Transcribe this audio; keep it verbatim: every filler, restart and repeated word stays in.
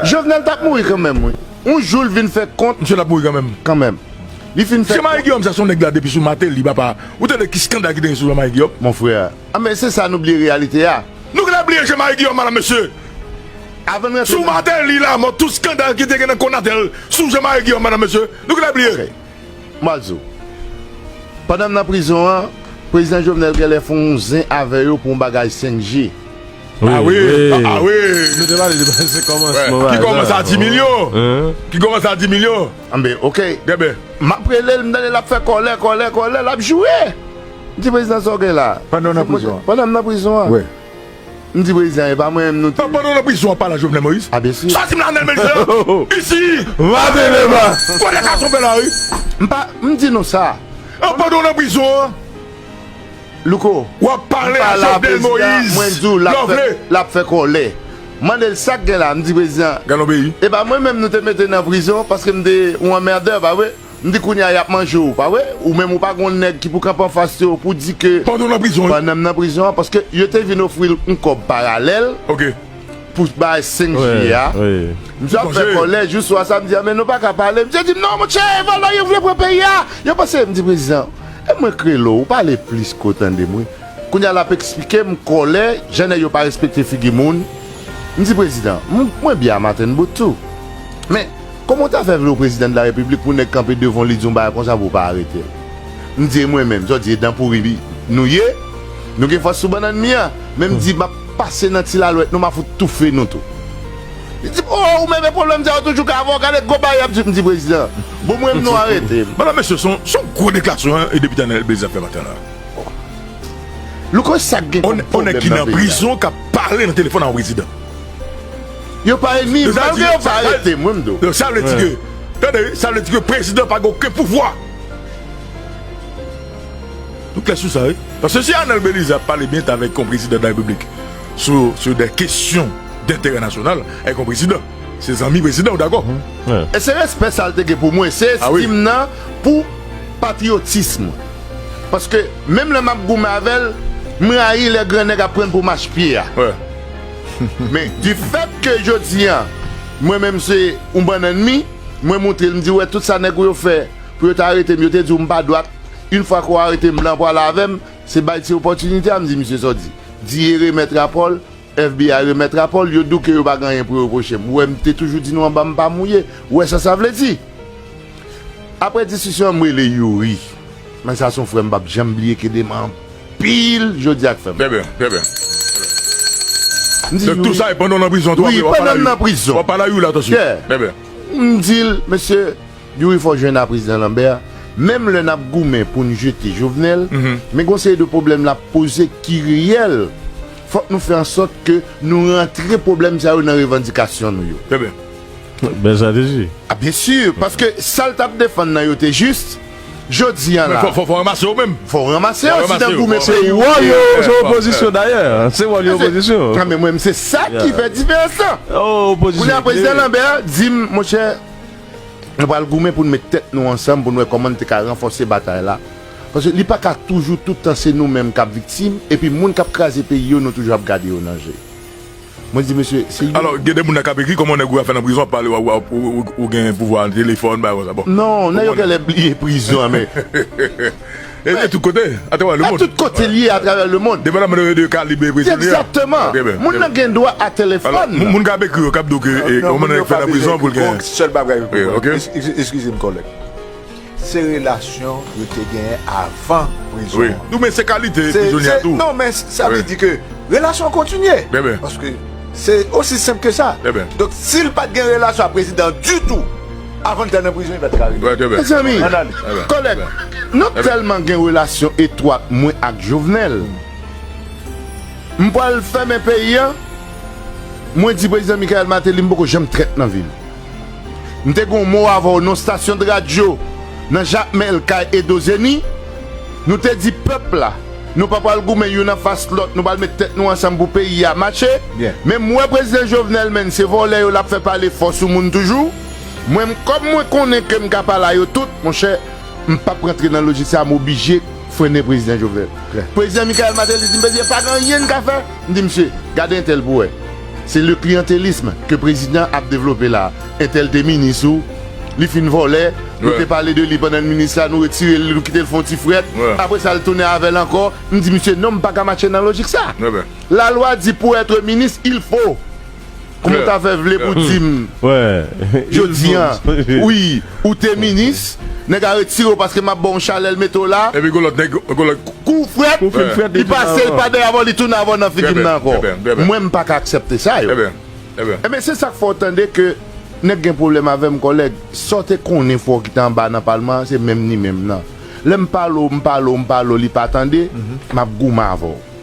Jovenel t ap mouri kanmenm, wi. Yon jou l vin fè kont. Misye t ap mouri kanmenm. Kanmenm. Li fin fè Jean-Marie Guillaume, sa se yon nèg la depi sou Martelly, papa. Ou tande ki eskandal ki te gen sou Jean-Marie Guillaume? Mon frè. Ah, men se sa nou bliye reyalite a. Nou genlè bliye Jean-Marie Guillaume, madanm, mesye. Avan n rantre sou nan Martelly, la mò, tout eskandal ki te gen nan Conatel, sou Jean-Marie Guillaume, madanm, mesye. Nou genlè bliye. Ok. M pral di w. Pandan m nan prizon an, prezidan Jovenel genlè fè yon zen avè yo pou yon bagay senk G. Ah wi, ah wi. Nou te pale de se kòmansman bagay la. Ki kòmanse a di milyon. Ki kòmanse a di milyon. Anben, ok. M ap rele l, m tande l ap fè kòlè, kòlè, kòlè, l ap joure. M di, prezidan, sa w gen la? Pandan w nan prizon an. Pandan m nan prizon an. Wi. M di, prezidan, e pa mwen menm nou te. Pandan w nan prizon an, w ap pale a Jovenel Moïse? A, byen si. Sòti m la, Arnel Belizaire. Isi! Maten deba! Kòlè ka tonbe la, wi. M pa, m di nou sa. Pandan w nan prizon an. Louko, w ap pale a Jovenel Moïse. Mwen di w, l ap fè, l ap fè kòlè. M mande l sa k gen la, m di, prezidan, gad yon peyi. E pa mwen menm nou te mete nan prizon, paske m te yon anmèdè, pa vre? M di, kounye a, y ap manje w, pa vre? Ou menm, ou pa gon nèg ki pou kanpe anfas yo pou di ke pandan w nan prizon, wi. Pandan m nan prizon an, paske yo te vin ofri l yon kòb paralèl. Ok. Pou bay senk G a. Wi, wi. Misye ap fè kòlè jou swa sa, m di, a, men nou pa ka pale. Misye di m, non, monchè, e vòlè yo vle pran peyi a. Yo panse, m di, prezidan, e mwen k rele w, ou pale plis ke w tande m, wi. Kounye a l ap eksplike m kòlè, jan nèg yo pa respekte figi moun. M di, prezidan, m, mwen byen a maten bout tou. Men, kòman w ta fè vle w prezidan de la repiblik pou nèg kanpe devan w, li di yon bagay konsa pou w pa arete l? M di, e mwen menm, sa w di, e dan pouri nou ye, nou gen fòs sou bannann mi an, men m di, m ap pase nan ti lalwèt nou, m a fout toufe nou tou. Li di, o, ou menm e pwoblèm sa yo toujou ka avè w, gade gwo bagay y ap di, m di, prezidan, bon, mwen menm nou arete m. Madanm, mesye, se yon, se yon gwo deklarasyon, hein, e depi Daniel Blaise ap fè maten la. Louko, sa k gen kòm pwoblèm nan peyi a? On nèg ki nan prizon k ap pale nan telefòn a yon prezidan. Yo pa ènmi, malgre yo pa arete m, wi, m di w. Donk, sa vle di ke, tande, wi, sa vle di ke prezidan pa gen okenn pouvwa. Nou klè sou sa, wi. Paske si Arnel Belizaire ap pale byen avèk yon prezidan de la repiblik sou, sou de kesyon denterè nasyonal, avèk yon prezidan, se zanmi prezidan, ou dakò? E se respè sa l te gen pou mwen, se estim nan pou patriyotis mwen. Paske menm lè m ap goumen avè l, m rayi lè gran nèg ap pran l pou machpye a. Men, di fèt ke jodi a, mwen menm se yon bannann mi, mwen montre l, m di, wè, tout sa nèg ou yo fè pou yo ta arete m, yo te di w m pa dwat, yon fwa ke w arete m, blan pral avè m, se bay ti opòtinite a, m di, misye, sa w di? Di e remèt rapò l, FBI remèt rapò l, yo di w ke yo pa gen anyen pou yo repwoche m. Ou wè, m te toujou di nou anba m pa mouye. Ou wè sa sa vle di? Apre diskisyon an, m rele Youri. Men sa se yon frè m p ap janm bliye, k ede m anpil, jodi a k fè m. Trè byen, trè byen. M di, donk, tou sa e pandan w nan prizon tou, wi, apre, w ap pale a Youri. Pandan m nan prizon. W ap pale a Youri la, atansyon. Trè byen. M di l, mesye, Youri, fò w jwenn a prezidan Lambert. Menm lè n ap goumen pou n jete Jovenel, men gon seri de pwoblèm l ap poze ki reyèl. Fòk nou fè an sòt ke nou rantre pwoblèm sa yo nan revandikasyon nou yo. Trè byen. Bèl estrateji. A, byen si, paske sa l t ap defann nan yo te jis, jodi a la. Men fò, fò, fò w ranmase w menm. Fò w ranmase w, si n ap goumen peyi w. Se wòl yo, se opozisyon dayè. Se wòl yo, opozisyon. Nan men mwen, se sa ki fè diferans lan. Kounye a, prezidan Lambert di m, monchè, nou pral goumen pou n met tèt nou ansanm pou n wè kòman n te ka ranfòse batay la. Paske li pa ka toujou tout tan se nou menm k ap viktim, epi moun k ap kraze peyi yo, nou toujou ap gade yo nan je. Mwen di, mesye, se yo. Alò, gen de moun nan k ap ekri, kòman nèg ou a fè nan prizon ap pale, w, w, w, w, ou gen pouvwa telefòn, bagay konsa. Bon. Non, nèg yo genlè bliye prizon an, men. E, e tout kote, atravè lemonn. A tout kote l ye, atravè lemonn. Depandaman de, de kalib prezidan li a. Egzakteman. Trè byen, trè byen. Moun nan gen dwa a telefòn. Alò, moun, moun k ap ekri yo, k ap di w ke, e, kòman nèg fè nan prizon pou l gen. Sèl bagay, ok. Eskize m, kòlèg. Se relasyon yo te genyen avan prizon an. Wi. Nou, men se kalite prizonye a tou. Non, men sa vle di ke relasyon an kontinye. Trè byen. Paske se osi senp ke sa. Trè byen. Donk, si l pa t gen relasyon ak prezidan an ditou, avan l te al nan prizon, li pa t ka rive. Trè byen. Mezanmi, kòlèg, nou tèlman gen relasyon etwat, mwen ak Jovenel. M pral fèmen peyi a. Mwen di prezidan Michael Martelly, m poko janm trèt nan vi m. M te gen yon mo avè w nan stasyon de radyo, nan Jakmèl, kay Edo Zeni. Nou te di pèp la, nou pa pral goumen youn anfas lòt, nou pral met tèt nou ansanm pou peyi a mache. Byen. Men m wè prezidan Jovenel, menm se vòlè yo l ap fè pale fò sou moun toujou. Mwen, kòm mwen konnen ke m ka pale a yo tout, monchè, m p ap rantre nan lojik sa, m oblije frennen prezidan Jovenel. Prezidan Michael Martelly di m, "Prezidan, pa gen anyen n ka fè." M di, "Misye, gade entèl pou wè." Se le kliyantelism ke prezidan ap devlope la. Entèl te minis ou, li fin vòlè, nou te pale de li pandan l minis la, nou retire l, nou kite l fè yon ti frèt. Apre sa, l tounen avè l ankò. M di, misye, non, m pa ka matche nan lojik sa. Lalwa di pou être ministre, il faut. Kòman w ta fè vle pou di m jodi an, wi, ou te minis, nèg a retire w paske m ap ba w yon chalè, l mete w la. Epi gon lòt nèg, gon lòt kou frèt, li pase, l pa dèyè avè w, li tounen avè w nan figi m nan ankò. Mwen, m pa ka aksepte sa yo. Ebyen, se sa k fè w tande ke nèg gen pwoblèm avè m, kòlèg. Sa w te konnen fò ki te anba nan palman an, se menm ni menm nan. Lè m pale w, m pale w, m pale w, li pa tande, m ap goumen avè w.